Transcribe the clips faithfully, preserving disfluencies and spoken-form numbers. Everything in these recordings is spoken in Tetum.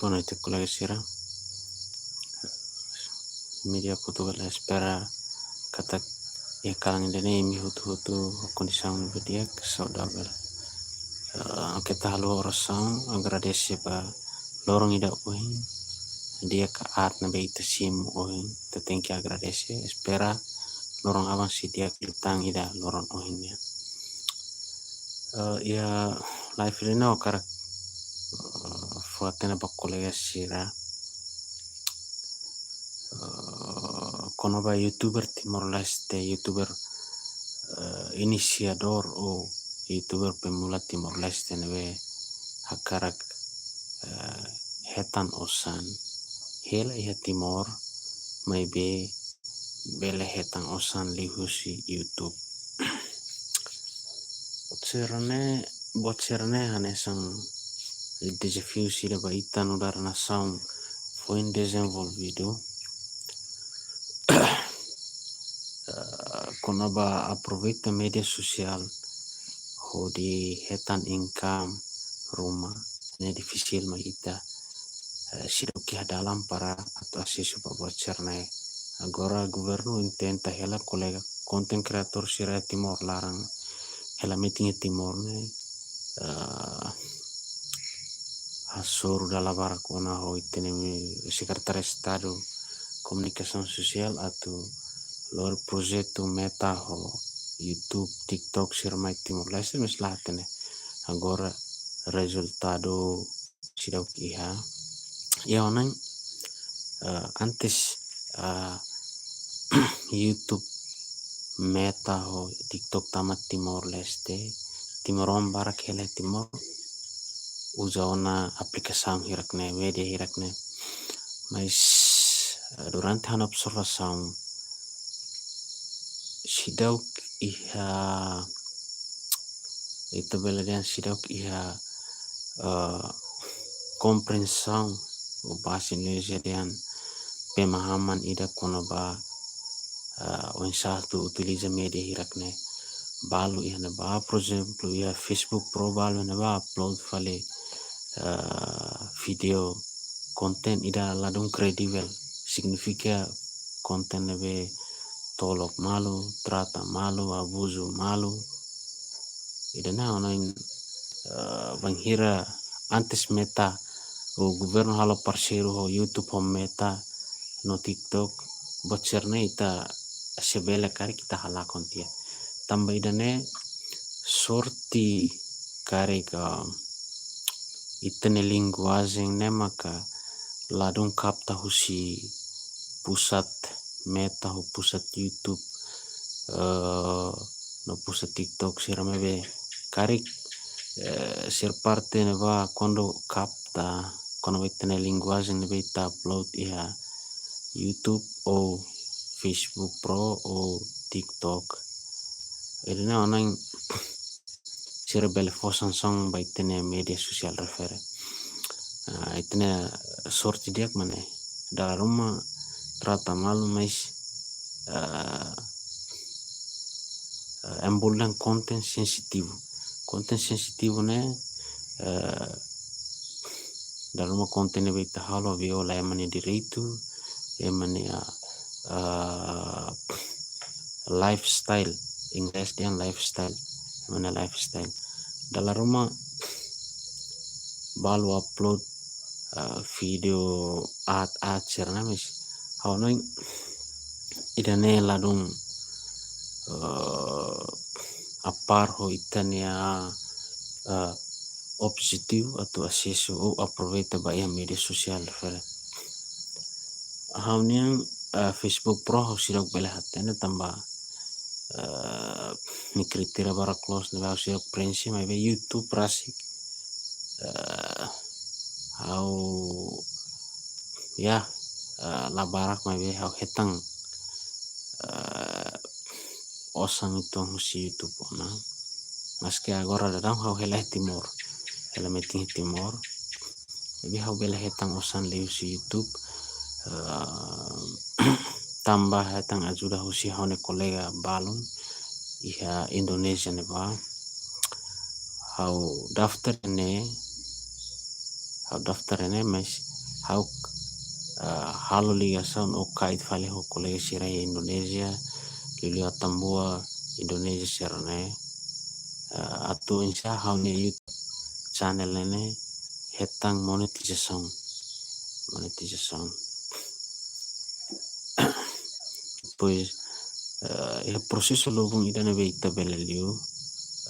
Boa noite, kolega sira. Média Portugál, espera katak iha kalan ida-ne'e imi hotu-hotu ho kondisaun ne'ebé di'ak, saudavel. Eh, keta haluha orasaun, agradese ba loron ida ohin, di'ak ka aat ne'ebé ita simu ohin, ita tenke agradese, espera loron aban sei di'ak liután ida loron ohin nian. Eh, iha live ida-ne'e ha'u hakarak, eh, fó hatene ba kolega sira, eh, kona-ba youtuber Timor-Leste, youtuber, eh, inisiadór ou youtuber pemula Timor-Leste ne'ebé hakarak, eh, hetan osan hela iha Timor, maibé bele hetan osan liuhusi YouTube. Buat sira-ne'e, buat sira-ne'e hanesan dezafiu ida ba ita nu'udar nasaun foin dezenvolvidu. Eh, kona-ba aproveita média sosiál hodi hetan income ruma, ne'e difisil mai ita, eh, seidauk iha dalan para atu asesu ba buat sira-ne'e. Agora governu intenta hela kolega konten kreatór sira Timor laran, hela metin iha Timor ne'e, eh, hasoru dala barak ona ho ita-nia Sekretáriu Estadu Komunikasaun Sosiál atu lori projetu Meta ho YouTube, TikTok sira mai Timor-Leste, mas la hatene. Agora rezultadu seidauk iha. Iha ona, eh, antes, eh, YouTube, Meta ho TikTok tama Timor-Leste, timoroan barak hela iha Timor uza ona aplikasaun hirak-ne'e, média hirak-ne'e. Mas, eh, durante ha'u-nia observasaun, seidauk iha, ita bele dehan seidauk iha, eh, komprensaun, ou bahasa Indonesia dehan pemahaman ida kona-ba, eh, oinsá atu utiliza média hirak-ne'e. Balu iha ne'ebá, por ezemplu, iha Facebook Pro balu iha ne'ebá upload fali, eh, vídeo konten ida ladún kredivel, signifika konten ne'ebé tolok malu, trata malu, abuzu malu. Ida-ne'e ha'u hanoin, eh, bainhira antes Meta, ou governu halo parseiru ho YouTube ho Meta no TikTok, buat sira-ne'e ita sei bele karik ita halakon tiha. Tanba ida-ne'e sorte karik, ah, ita-nia linguajen ne'e maka ladún kapta husi pusat Meta ho pusat YouTube, eh, no pusat TikTok sira maibé karik, eh, sira parte ne'ebá kuandu kapta kona-ba ita-nia linguajen ne'ebé ita upload iha YouTube ou Facebook Pro ou TikTok. Ida-ne'e ha'u hanoin sira bele fó sansaun ba ita-nia média sosiál refere. Ah, ita-nia sorte di'ak mak ne'e. Dala ruma trata malu, mas, ah, ah, ema bolu dehan konten sensitivu. Konten sensitivu ne'e, ah, dala ruma konten ne'ebé ita halo viola ema nia direitu, ema nia, ah, lifestyle, Inglés dehan lifestyle, ema nia lifestyle. Dala ruma balu upload, ah, vídeo aat-aat sira-ne'e, mas ha'u hanoin ida-ne'e ladún, eh, apár ho ita-nia, eh, objetivu atu asesu ou aproveita ba iha média sosiál refere. Ha'u-nian, eh, Facebook Pro ha'u seidauk bele hatene tanba, eh, nia kritéria barak loos ne'ebé ha'u seidauk preenxe, maibé YouTube rasik, eh, ha'u, ya, eh, la barak maibé ha'u hetan, eh, osan uitoan husi YouTube ona. Maske agora daudaun ha'u hela iha Timor, hela metin iha Timor. Jadi ha'u bele hetan osan liuhusi YouTube, eh, tanba hetan ajuda husi ha'u-nia kolega balun iha Indonézia ne'ebá. Ha'u daftar ne'e, ha'u daftar ne'e, mas ha'u, ah, halo ligasaun ou kait fali ho kolega sira iha Indonézia, liuliu Atambua, Indonézia sira-ne'e. Ah, atu oinsá ha'u-nia YouTube channel ne'e hetan monetizasaun. Monetizasaun. Depois, eh, iha prosesu lubun ida ne'ebé ita bele liu,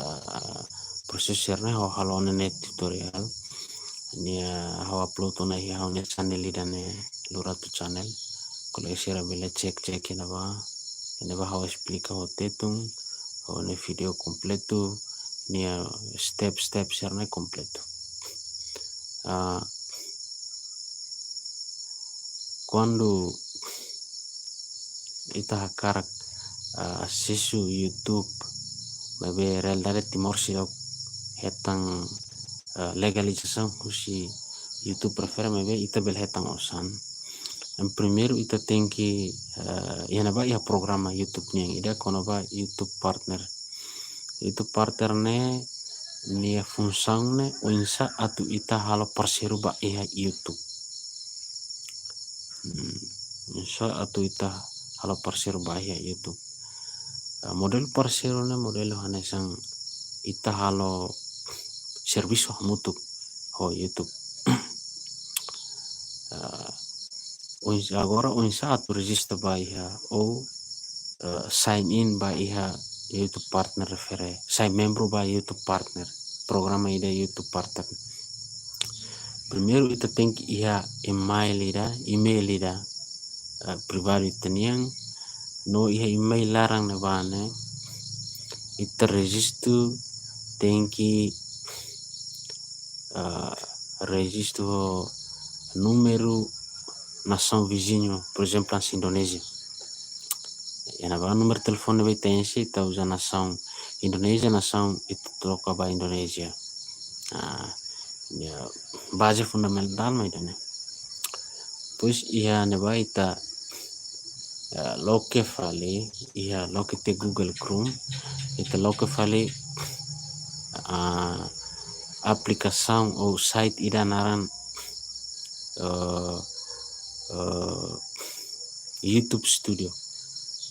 eh, prosesu sira-ne'e ha'u halo ona iha tutorial. Nia ha'u upload ona iha ha'u-nia channel ida ne'e, Luratu Channel. Kolega sira bele cek-cek iha ne'ebá. Iha ne'ebá ha'u esplika ho Tetun, ho nia vídeo kompletu, nia step-step sira-ne'e kompletu. Ah, kuandu ita hakarak, ah, asesu YouTube, maibé realidade Timor seidauk hetan, ah, legalizasaun husi YouTube refere, maibé ita bele hetan osan. Yang primeiru ita tenke, ah, iha ne'ebá iha programa YouTube nian ida kona-ba YouTube Partner. YouTube Partner ne'e nia funsaun ne'e oinsá atu ita halo parseiru ba iha YouTube. Hmm, oinsá atu ita halo parseiru ba iha YouTube. Ah, modelu parseiru ne'e modelu hanesan ita halo servisu hamutuk ho YouTube. Ah, oins-, agora oinsá atu rejista ba iha ou, eh, sign in ba iha YouTube Partner refere, sai membru ba YouTube Partner, programa ida YouTube Partner. Primeiru ita tenke iha email ida, email ida, eh, privadu ita-nian, no iha email laran ne'ebá ne'e, ita rejistu tenke, eh, rejistu ho númeru nasaun viziñu, por ezemplu, hanesan Indonézia. Iha ne'ebá númeru telefone ne'ebé ita enxe, ita uza nasaun Indonézia, nasaun ita troka ba Indonézia. Ah, ya, baze fundamentál mak ida-ne'e. Depois iha ne'ebá ita, eh, loke fali, iha loke tiha Google Chrome, ita loke fali, ah, aplikasaun ou site ida naran, eh, eh, YouTube Studio.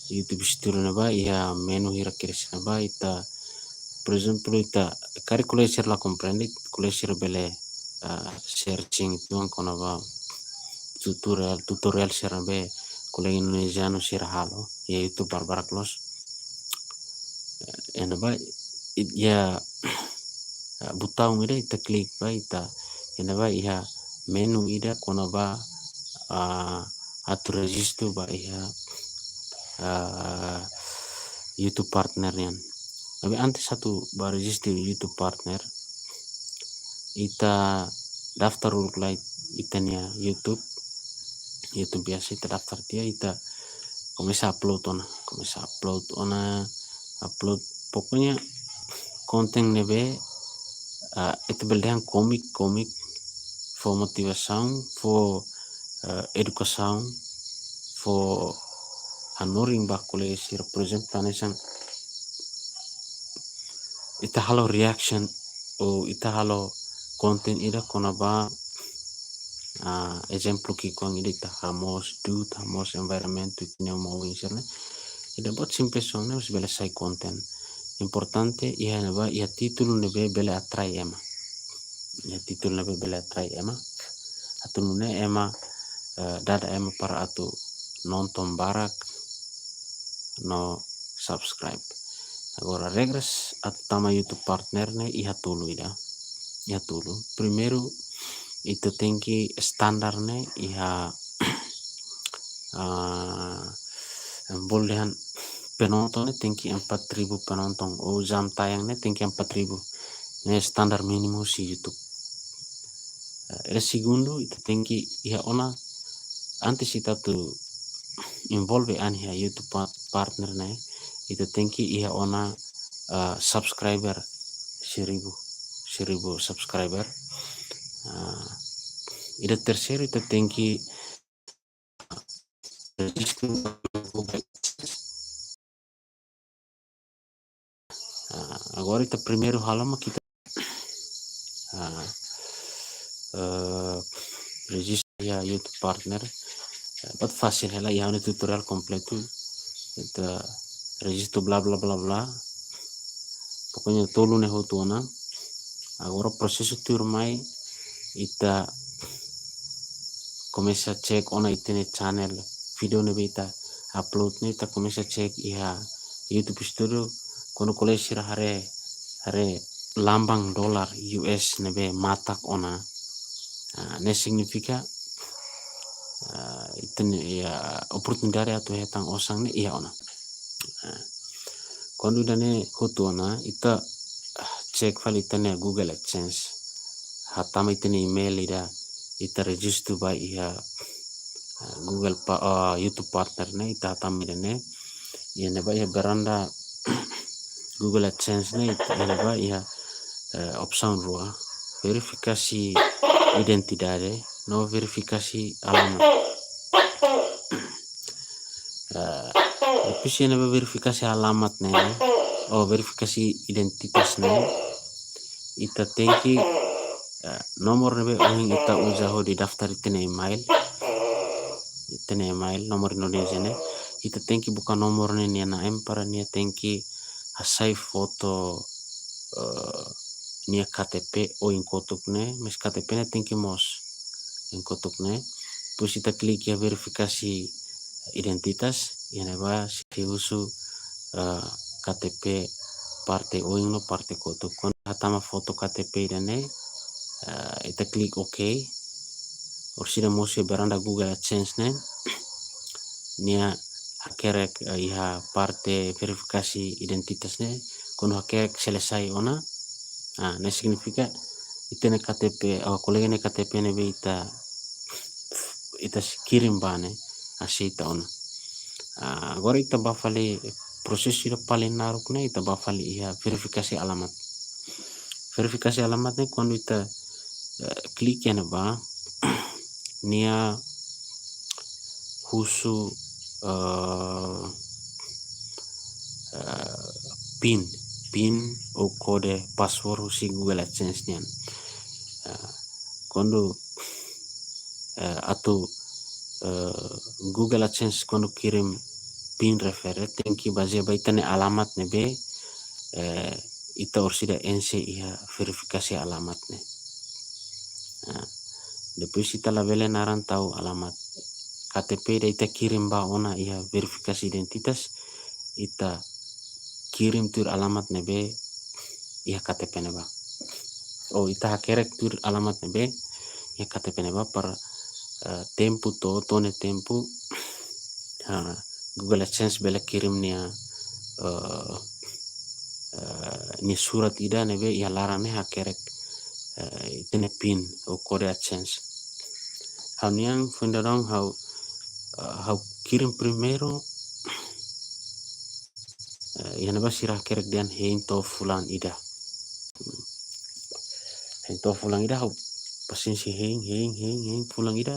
YouTube Studio ne'ebá iha menu hirak-hirak sira-ne'ebá ita, por ezemplu, ita karik kolega sira la komprende, kolega sira bele, ah, searching uitoan kona-ba tutorial, tutorial sira ne'ebé kolega Indonézianu sira halo iha YouTube barbarak loos. Eh, iha ne'ebá, i-, iha, ah, butaun ida ita klik ba ita, iha ne'ebá iha menu ida kona-ba, ah, atu rejistu ba iha, ah, YouTube Partner nian. Tapi antes atu ba rejistu YouTube Partner, ita daftar uluk lai ita-nia YouTube, YouTube biasa ita daftar tiha, ita komesa upload ona, komesa upload ona, upload. Pokoknya konten ne'ebé, ah, ita bele dehan komik, komik, fó motivasaun, fó, eh, edukasaun, fó hanorin ba kolega sira, por ezemplu, hanesan ita halo reaction ou ita halo konten ida kona-ba, ah, ezemplu ki'ikoan ida ita hamoos du'ut, hamoos environment, ita-nia uma oin sira-ne'e. Ida buat simples ona, mas bele sai konten. Importante iha ne'ebá iha títulu ne'ebé bele atrai ema. Iha títulu ne'ebé bele atrai ema. Atu nune'e ema, eh, dada ema para atu nonton barak no subscribe. Agora, regras atu tama YouTube Partner ne'e iha tolu ida. Iha tolu. Primeiru, ita tenke standar ne'e iha, ah, bolu dehan penonton ne'e tenke empat ribu penonton, ou jam tayang ne'e tenke empat ribu. Ne'e standar mínimu husi YouTube. Eh, ida segundu, ita tenke iha ona, antes ita atu envolve an iha YouTube pa-, Partner ne'e, ita tenke iha ona, ah, subscriber seribu, seribu subscriber. Ah, ida terseiru, ita tenke rejistu. Ah, agora ita primeiru halo mak ita, ah, eh, rejistu iha YouTube Partner. Eh, buat fasil hela, iha ha'u-nia tutorial kompletu. Ita rejistu bla bla bla bla. Pokoknya tolu ne'e hotu ona. Agora prosesu tuirmai, ita komesa cek ona ita-nia channel, video ne'ebé ita upload ne'e, ita komesa cek iha YouTube Studio, kuandu kolega sira haree, haree lambang dolar U S ne'ebé matak ona. Ah, ne'e signifika, ah, ita-nia, ya, oportunidade atu hetan osan ne'e iha ona. Ah, kuandu ida-ne'e hotu ona, ita, ah, cek fali ita-nia Google AdSense. Hatama ita-nia email ida, ita rejistu ba iha, ah, Google pa-, ah, YouTube Partner ne'e, ita hatama ida-ne'e. Iha ne'ebá iha beranda Google AdSense ne'e, ita iha ne'ebá iha, eh, opsaun rua. Verifikasi identidade no verifikasi alamat. Eh, depois iha ne'ebá verifikasi alamat ne'e, oh, verifikasi identitas ne'e, ita tenke, eh, nomor ne'ebé ohin ita uza hodi daftar ita-nia email. Ita-nia email, nomor Indonesia ne'e. Ita tenke buka nomor ne'e nia na'in para nia tenke hasai foto, eh, nia K T P oin kotuk ne'e, mais K T P ne'e tenke moos oin kotuk ne'e. Depois ita klik iha verifikasi identitas, iha ne'ebá sei husu, eh, K T P parte oin no parte kotuk. Kuandu hatama foto K T P ida-ne'e, eh, ita klik OK. Orsida mosu iha beranda Google AdSense ne'e, nia hakerek, eh, iha parte verifikasi identitas ne'e. Kuandu hakerek selesai ona, ah, ne'e signifika ita-nia K T P, oh, kolega nia K T P ne'ebé ita, ita sei kirim ba ne'e, aseita ona. Ah, agora ita bá fali, prosesu ida paling naruk ne'e, ita bá fali iha verifikasi alamat. Verifikasi alamat ne'e kuandu ita, eh, klik iha ne'ebá, nia husu, eh, eh, pin, pin ou kode password husi Google AdSense nian. Eh, kuandu, eh, atu, eh, Google AdSense kuandu kirim pin refere, tenke bazeia ba ita-nia alamat ne'ebé, eh, ita orsida enxe iha verifikasi alamat ne'e. Ah, depois ita labele naran tau alamat. K T P ida ita kirim ba ona iha verifikasi identitas, ita kirim tuir alamat ne'ebé iha K T P ne'ebá. Oh, ita hakerek tuir alamat ne'ebé iha K T P ne'ebá para, eh, tempu to'o, to'o nia tempu, ah, Google AdSense bele kirim nia, eh, eh, nia surat ida ne'ebé iha laran ne'e hakerek, eh, ita-nia pin ou kode AdSense. Ha'u-nian foin daudaun ha'u, eh, ha'u kirim primeiru, eh, iha ne'ebá sira hakerek dehan hein to'o fulan ida. Hein to'o fulan ida, ha'u pasiénsia hein, hein, hein, hein, fulan ida.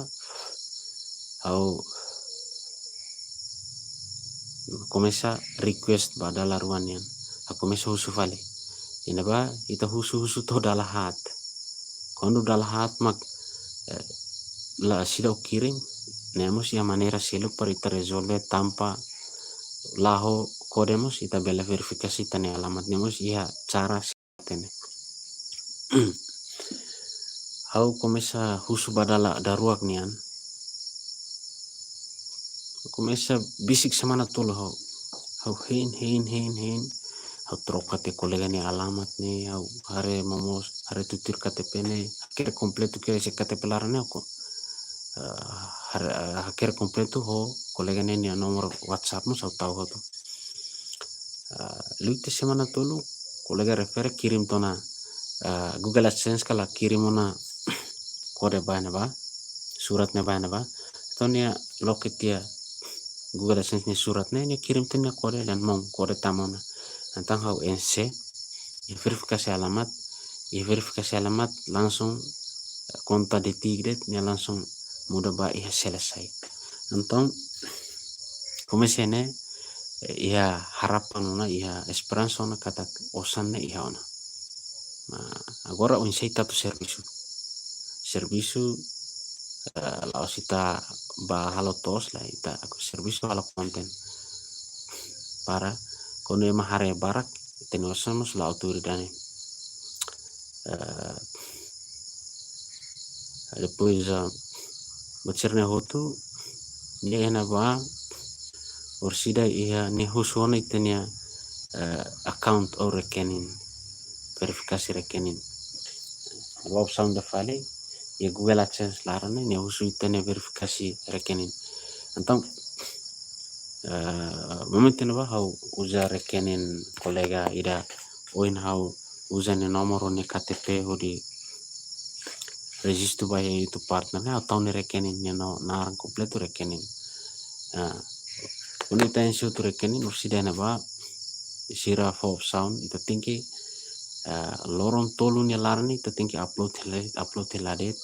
Ha'u komesa request ba dala rua nian. Ha'u komesa husu fali. Iha ne'ebá ita husu-husu to'o dala haat. Kuandu dala haat mak, eh, la seidauk kirim, ne'e mós iha maneira seluk para ita rezolve tanba la ho kode mós ita bele verifikasi ita-nia alamat, ne'e mós iha cara hatene. Ha'u komesa husu ba dala daruak nian. Komesa besik semana tolu ha'u. Ha'u hein, hein, hein, hein. Ha'u troka tiha kolega nia alamat ne'e, ha'u haree momoos, haree tuir K T P ne'e, hakerek kompletu, hakerek se K T P laran ne'e ko. Eh, haree, eh, hakerek kompletu ho kolega ne'e nia nomor WhatsApp mós ha'u tau hotu. Ah, liu tiha semana tolu, kolega refere kirim tiha ona, ah, Google AdSense ka lae, kirim ona kode ba iha ne'ebá, surat ne'e ba iha ne'ebá. Entaun nia loke tiha Google AdSense nia surat ne'e, nia kirim tiha nia kode dehan maun, kode tama ona. Entaun ha'u enxe, iha verifikasi alamat, iha verifikasi alamat langsung, eh, konta detik de'it, nia langsung muda ba iha selesai. Entaun komesa ne'e, eh, iha harapan ona, iha esperansa ona katak osan ne'e iha ona. Nah, agora oinsá ita atu servisu. servisu, eh, la'ós ita bá halo to'os, la ita servisu halo konten. Para kuandu ema haree barak, ita-nia osan mós la autoridade. Eh, depois, eh, buat sira-ne'e hotu, nia iha ne'ebá, orsida iha nia husu ona ita-nia, eh, account ou rekening, verifikasi rekening. Ne'ebá opsaun ida fali, iha Google AdSense laran ne'e, nia husu ita-nia verifikasi rekening. Entaun, eh, momentu ne'ebá ha'u uza rekening kolega ida, ohin ha'u uza nia nomor ho nia K T P hodi rejistu ba iha YouTube Partner ne'e, ha'u tau nia rekening, nia no-, naran kompletu rekening. Ah, kuandu ita enxe hotu rekening, orsida iha ne'ebá, sira fó opsaun, ita tenke, ah, loron tolu nia laran ne'e, ita tenke upload hela, upload hela de'it,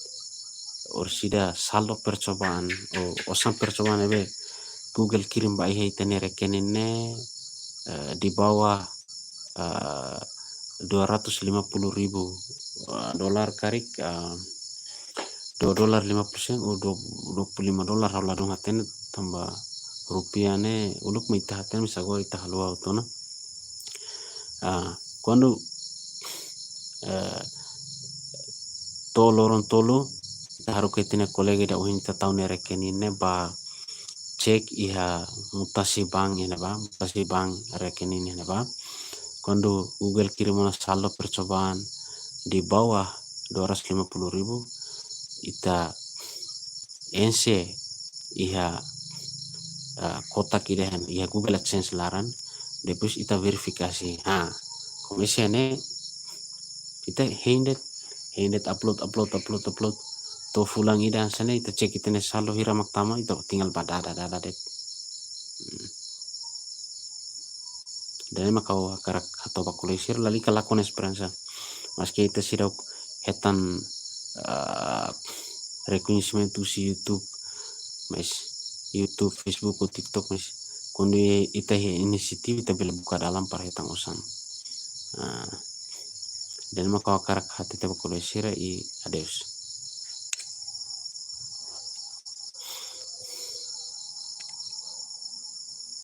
orsida saldo percobaan, ou osan percobaan ne'ebé Google kirim ba iha ita-nia rekening ne'e, eh, di bawah, eh, dua ratus lima puluh ribu, eh, dolar karik, eh, dua dolar lima puluh sen, ou dua, dua puluh lima dolar, ha'u ladún hatene tanba rupiah ne'e uluk mak ita hatene, mais agora ita haluha hotu ona. Ah, kuandu, eh, to'o loron tolu, ita haruka ita-nia kolega ida ohin ita tau nia rekening ne'e bá cek iha mutasi bank iha ne'ebá, mutasi bank rekening iha ne'ebá. Kuandu Google kirim ona saldo percobaan di bawah dua ratus lima puluh ribu, ita enxe iha, ah, kotak ida iha Google AdSense laran, depois ita verifikasi. Ha, komesa ne'e, ita hein de'it, hein de'it upload, upload, upload, upload. To'o fulan ida hanesan ne'e, ita cek ita-nia saldo hira mak tama, ita tinggal bá dada, dada de'it. Hmm. Ida-ne'e mak ha'u hakarak hato'o ba kolega sira, lalika lakon esperansa. Maski ita seidauk hetan, ah, rekoñesimentu husi YouTube, mais YouTube, Facebook ou TikTok, mais kuandu ita iha inisiativa, ita bele buka dalan para hetan osan. Ah, ida-ne'e mak ha'u hakarak hatete ba kolega sira i adeus.